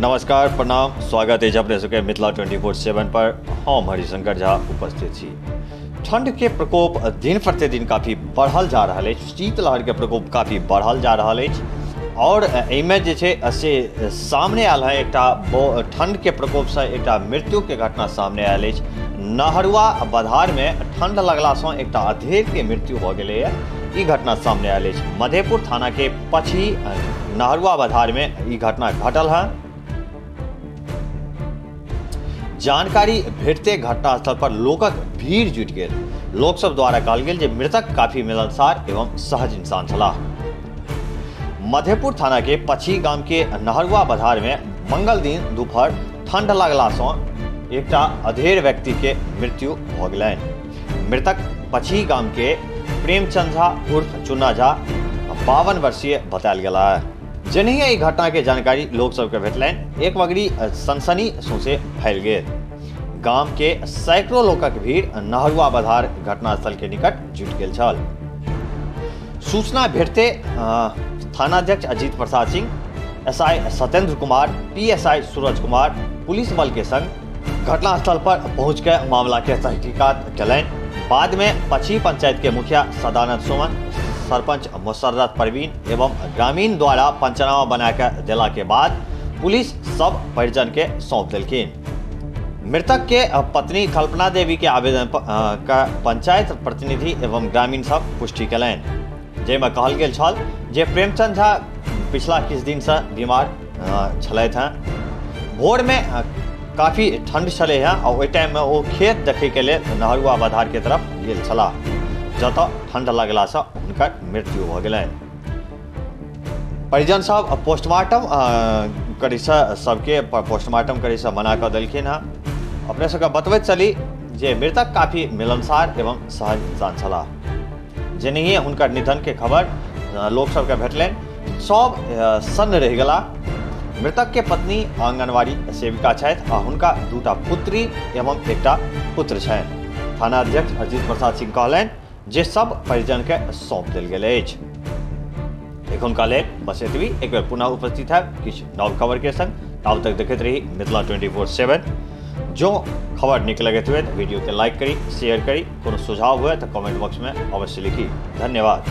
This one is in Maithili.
नमस्कार, प्रणाम, स्वागत अछि अपने सबके मिथिला 24/7 पर। हम हरिशंकर झा उपस्थित छी। ठंड के प्रकोप दिन प्रतिदिन काफ़ी बढ़ल जा रहल अछि, शीतलहर के प्रकोप काफ़ी बढ़ल जा रहल अछि और एहिमे जे छै से सामने आयल है एकटा ठंड के प्रकोप से एकटा मृत्यु के घटना सामने आयल अछि। नहरुआ बधार में ठंड लगला से एकटा अधेड़ के मृत्यु भऽ गेलैए, ई घटना सामने आयल अछि। मधेपुर थाना के पछी नहरुआ बधार में ई घटना घटल है। जानकारी भेटते घटनास्थल पर लोकक भीड़ जुटि गेल। लोक सब द्वारा कहल गेल जे मृतक काफी मिलनसार एवं सहज इंसान छलाह। मधेपुर थाना के पछी गाम के नहरुआ बधार में मंगल दिन दोपहर ठंड लगला से एकटा अधेड़ व्यक्ति के मृत्यु भऽ गेलनि। मृतक पछी गाम के प्रेमचंद झा उर्फ चुन्ना झा 52 वर्षीय बतायल गेल है। जेनहिए ई घटना के जानकारी लोक सबके भेटलनि, एक मगरी सनसनी सौंसे फैल गेल। गाम के सैकड़ों लोकक भीड़ नहरुआ बधार घटनास्थल के निकट जुटि गेल छल। सूचना भेटते थानाध्यक्ष Ajit Prasad Singh, SI Satyendra Kumar, PSI Suraj Kumar police बल के संग घटनास्थल पर पहुंच के मामला के तहकीकात केलनि। बाद में पछी पंचायत के मुखिया सदानंद सुमन, सरपंच मुसर्रत परवीन एवं ग्रामीण द्वारा पंचनामा बना के देला के बाद पुलिस सब परिजन के सौंप देलखिन। मृतक के पत्नी कल्पना देवी के आवेदन का पंचायत प्रतिनिधि एवं ग्रामीण सब पुष्टि केलनि, जाहिमे कहल गेल छल जे प्रेमचंद झा पिछला किछु दिन से बीमार छलथि हैं। भोर में काफ़ी ठंड छलै हैं और ओहि टाइम में ओ खेत देखै के लेल नहरुआ बधार के तरफ गेल छलाह, जतऽ ठंड लगला से हुनकर मृत्यु भऽ गेलनि। परिजन सब पोस्टमार्टम करै से सबके पोस्टमार्टम करै से मना कऽ देलखिन हैं। अपने सबके बतबैत चली जे मृतक काफ़ी मिलनसार एवं सहज इंसान छलाह। जेनहिए हुनकर निधन के खबर लोक सबके भेटलनि, सब सन्न रहि गेला। मृतक के पत्नी आंगनबाड़ी सेविका छथि आ हुनका दूटा पुत्री एवं एकटा पुत्र छनि। थानाध्यक्ष अजीत प्रसाद सिंह कहलनि जे सब परिजन के सौंप देल गेल अछि। एखुनका लेल बस एतबी। एक बेर पुनः उपस्थित है किछु नव खबर के संग। ताब तक देखैत रही मिथिला 24/7। जो खबर निक लगैत हुए तो वीडियो के लाइक करी, शेयर करी। कोनो सुझाव हुए तो कमेंट बॉक्स में अवश्य लिखी। धन्यवाद।